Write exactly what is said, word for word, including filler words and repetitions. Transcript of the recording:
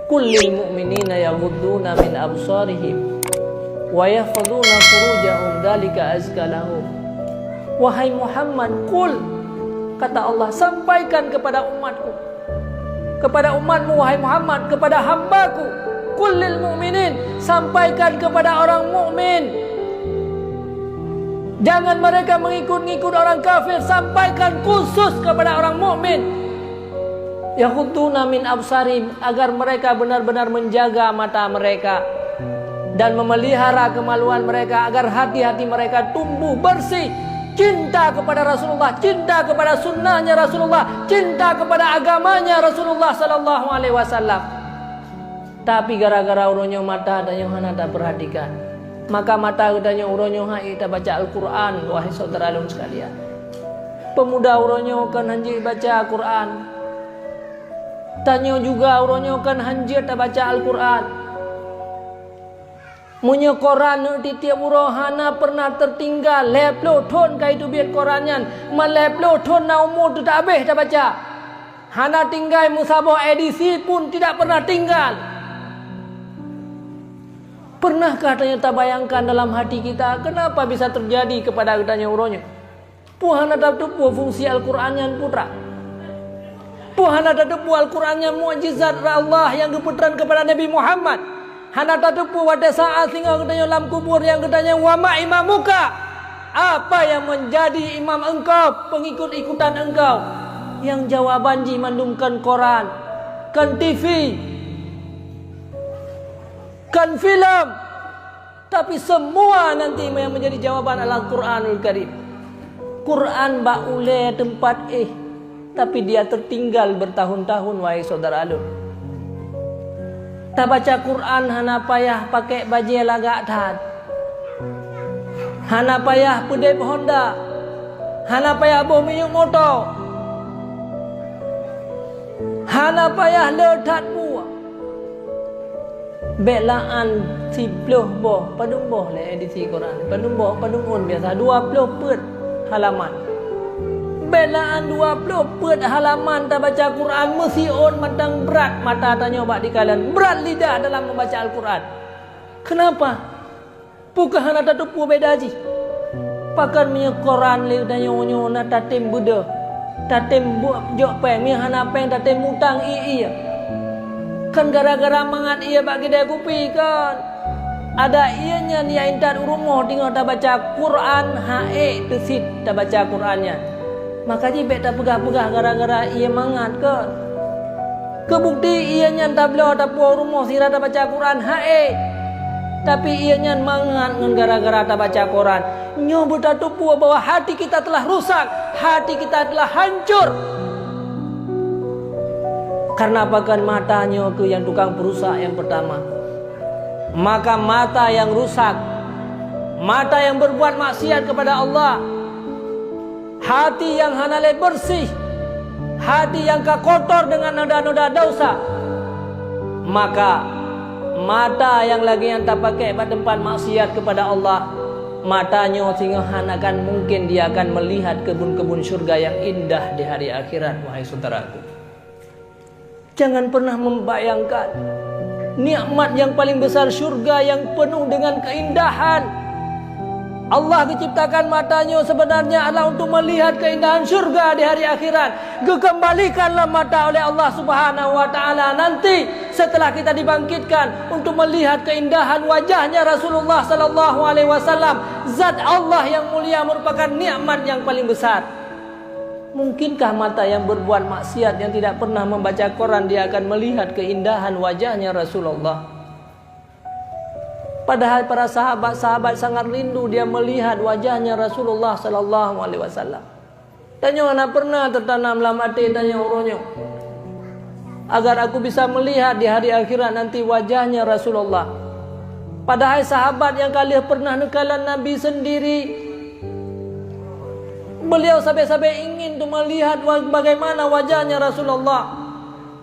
"Qul lil mu'minina yaghudduna min absarihim wa yahfazuna furujahum, dzalika azka lahum." Wahai Muhammad, qul, kata Allah, sampaikan kepada umatku, kepada umatmu, wahai Muhammad, kepada hamba-Ku, "Qul lil mu'minin," sampaikan kepada orang mukmin. Jangan mereka mengikut-ngikut orang kafir, sampaikan khusus kepada orang mukmin. "Yaghudduna min absarihim," agar mereka benar-benar menjaga mata mereka dan memelihara kemaluan mereka, agar hati-hati mereka tumbuh bersih, cinta kepada Rasulullah, cinta kepada sunnahnya Rasulullah, cinta kepada agamanya Rasulullah sallallahu alaihi wasallam. Tapi gara-gara uroe nyoe mata tanyoe hana tapeurhatikan, maka mata geutanyoe uroe nyoe han ék tabaca Al-Qur'an, wahai syedara lôn sekalian. Peumuda uroe nyoe kon han jeuet baca Al-Qur'an. Tanyoe juga uroe nyoe kon han jeuet tabaca Al-Qur'an. Meunyoe koran tieb-tieb uroe hana pernah teutinggai, lhèe ploh thon ka jiteubiet koran nyan, ma lhèe ploh thon na umu teutabéh tabaca. Hana tinggai meusaboh edisi pun tidak pernah tinggal. Pernahkah tanyoe tabayangkan dalam hati kita, kenapa bisa terjadi kepada geutanyoe uroe nyoe? Peue hana tateupeue fungsi Al-Qur'an nyan putra? Peue hana tateupeue Al-Qur'an nyan mukjizat Allah nyang geupeutreun kepada Nabi Muhammad? Hana tateupeue watée saát singoh geutanyoe lam kubur nyang geutanyoe, "Wa ma imamuka?" Apa yang menjadi imam engkau, pengikut-ikutan engkau? Yang jawaban jih mandum kon koran, kon T V, kon filem, tapi semua nanti yang menjadi jawaban adalah Al-Quranul Karim. Quran bak ulée teumpat éh, tapi dia tertinggal bertahun-tahun, wahai syedara lôn. Tabaca Quran hana payah pakai bajée lagak that. Hana payah peudeb Honda. Hana payah boh minyeuk moto. Hana payah le that buah. Bék laan siploh boh, padum boh lé edisi Quran? Padum boh, padum ôn biasa, dua ploh peuet halaman. Bék laan dua ploh peuet halaman tabaca Quran, meusiôn mantong brat mata tanyoe bak dikalon, brat lidah dalam membaca Al-Quran. Kenapa? Peu kheueh hana tateupeue beda jih? Pakon meunyoe Quran lé tanyoe nyoe na tatem beudôh, tatem buet jok péng, meunyoe hana péng tatem mutang ié-ié. Kon gara-gara mangat ié bak keudè kupi kon. Adak ié nyan ya intat u rumoh teungoh tabaca Quran, han ék teusit tabaca Quran nyan. Maka jih bék tapeugah-peugah gara-gara ié mangat kon. Keubukti ié nyan tabloe tapuwoe u rumoh sira tabaca Quran, han ék. Tapi ié nyan mangat ngon gara-gara tabaca Quran. Nyoe beutateupeue bahwa hati kita telah rusak, hati kita telah hancur. Karena pakon mata nyoe keuh nyang tukang peurusak nyang peurtama. Maka mata nyang rusak, mata nyang berbuat maksiat kepada Allah, hati nyang hana lé beureuséh, hati nyang ka kotor deungon noda-noda desya, maka mata nyang lagée nyan tapakék bak teumpat maksiat kepada Allah, mata nyoe singoh hana akan mungken dia akan meulihat keubun-keubun syeuruga nyang indah di hari akhirat, wahai syedaraku. Jangan pernah membayangkan nikmat yang paling besar syurga yang penuh dengan keindahan. Allah geuciptakan mata nyoe sebenarnya adalah untuk melihat keindahan syurga di hari akhirat. Geukembalikanlah mata oleh Allah Subhanahu wa Ta'ala nanti setelah kita dibangkitkan untuk melihat keindahan wajahnya Rasulullah sallallahu alaihi wasallam. Zat Allah yang mulia merupakan nikmat yang paling besar. Mungkinkah mata yang berbuat maksiat yang tidak pernah membaca Quran dia akan melihat keindahan wajahnya Rasulullah? Padahal para sahabat-sahabat sangat rindu dia melihat wajahnya Rasulullah sallallahu alaihi wasallam. Tanyoe hana pernah tertanam lam até tanyoe uroe nyoe, agar aku bisa melihat di hari akhirat nanti wajahnya Rasulullah. Padahai sahabat nyang ka lheueh pernah neukalon Nabi sendiri, beliau sabe-sabe ingin untuk melihat wa-, bagaimana wajahnya Rasulullah.